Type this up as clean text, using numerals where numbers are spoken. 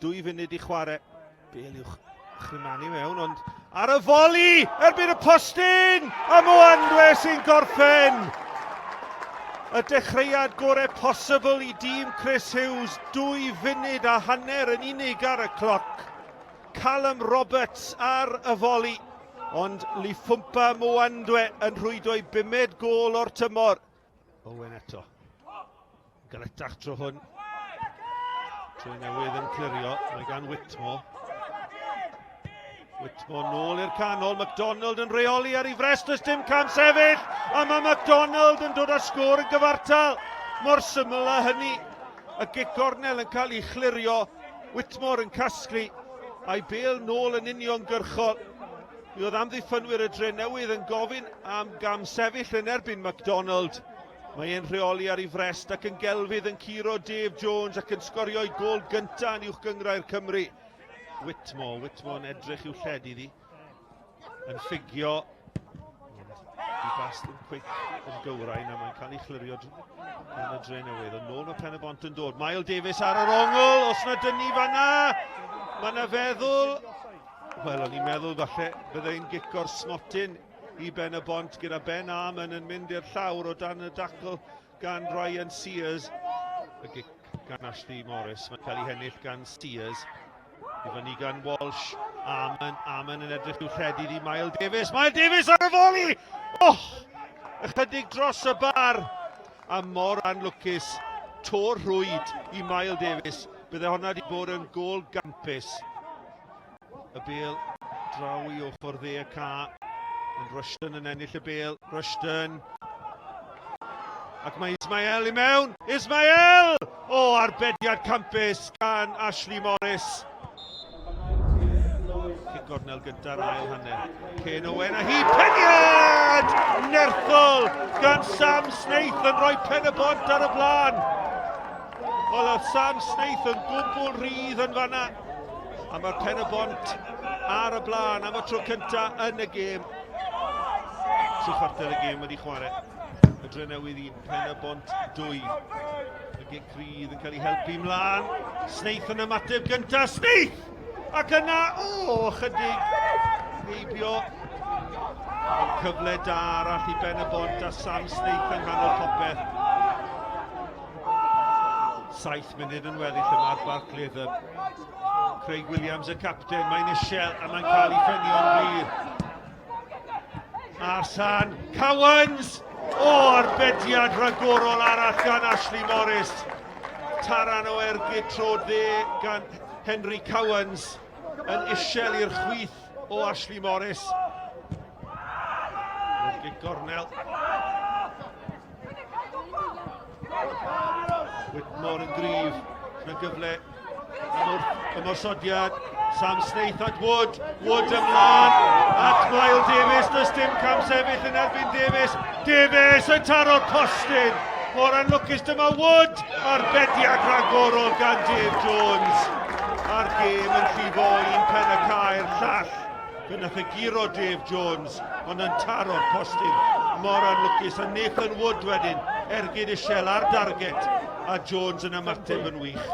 Dwy funud i chwarae. Bale i'w chrimanu mewn, ond ar y foli erbyn y postyn! A Mwandwe sy'n gorffen! Y dechreuad gorau posibl i dîm Chris Hughes, 2 funud a hanner yn unig ar y cloc. Callum Roberts ar y foli, ond Lifumpa Mwandwe yn rhwydo'i bumed gôl o'r tymor. Owen eto. Galetach tro hwn. Trwy newydd yn clirio. Mae gan Whitmore. Whitmore nôl i'r canol. McDonald yn rheoli ar ei frest. Does dim cam sefyll. A mae McDonald yn dod â sgôr yn gyfartal. Mor syml â hynny. Y gic gornel yn cael ei chlirio. Whitmore yn casglu. A'i bel nôl yn uniongyrchol. Mi oedd amddiffynwyr y Drenewydd yn gofyn am gam sefyll yn erbyn McDonald. Mae e'n rheoli ar ei frest ac yn gelfydd yn curo Dave Jones ac yn sgorio'i gôl gyntaf yn Uwch Gynghrair Cymru. Whitmore, Whitmore yn edrych i'w lled iddi. Yn ffugio. I bas ddim cweit yn gywrain a mae'n cael ei chlirio gan y Drenewydd. Ond nôl mae Pen y Bont yn dod. Mael Davies ar yr ongl, os na dynnu fanna, mae yna feddwl. Wel, o'n i'n meddwl falle byddai'n gico'r smotyn i Ben y Bont gyda Ben Arman yn mynd i'r llawr o dan y dacl gan Ryan Sears. Y gic gan Ashley Morris, mae'n cael ei hennill gan Sears. I fyny gan Walsh. Arman, Arman yn edrych i'w lledu i Mael Davies. Mael Davies ar y foli! Oh! Ychydig dros y bar. A mor anlwcus. Tor rhwyd i Mael Davies. Bydde honna wedi bod yn gôl gampus. Y bêl draw i ochr dde y ca. Ond Rushton yn ennill y bêl. Rushton. Ac mae Ismael i mewn. Ismael! O, arbediad campus gan Ashley Morris. Cic gornel gyda'r ail hanner. Ken Owen a hi peniad! Nerthol gan Sam Snaith yn rhoi pen y bont ar y blaen. Wel, oedd Sam Snaith yn gwbl rhydd yn fanna. A mae'r pen y bont ar y blaen am y tro cyntaf yn y gêm. Tri chwarter y gêm wedi chwarae. Y Drenewydd 1, pen y bont 2. Y gic rydd yn cael ei helpu mlaen. Snaith yn ymateb gyntaf. Snaith! Ac yna, o, chydig heibio. Ond cyfle da arall i Ben y Bont a Sam Snaith yng nghanol popeth. 7 munud yn weddill yma ar Barc Latham. Craig Williams y capten, mae'n isiel a mae'n cael ei ffenio'n glir. Arsan Cowans! O, arbediad rhagorol arall gan Ashley Morris. Taran o ergyd trod dde gan Henry Cowans yn isiel i'r chwith o Ashley Morris. Gic gornel. Whitmore yn gryf. Yna gyfle am wrth ymosodiad. Sam Snaith at Wood. Wood ymlaen at Lyle Davies. Does dim cam sefyll yn erbyn Davies. Davies yn taro'r postyn. Mor anlwcus dyma Wood. Arbediad rhagorol gan Dave Jones. A'r gêm yn llifo un pen y cae i'r llall. Fe nath e guro Dave Jones, ond yn taro'r postyn. Mor anlwcus. A Nathan Wood wedyn, ergyd isiel ar darget. A Jones yn ymateb yn wych.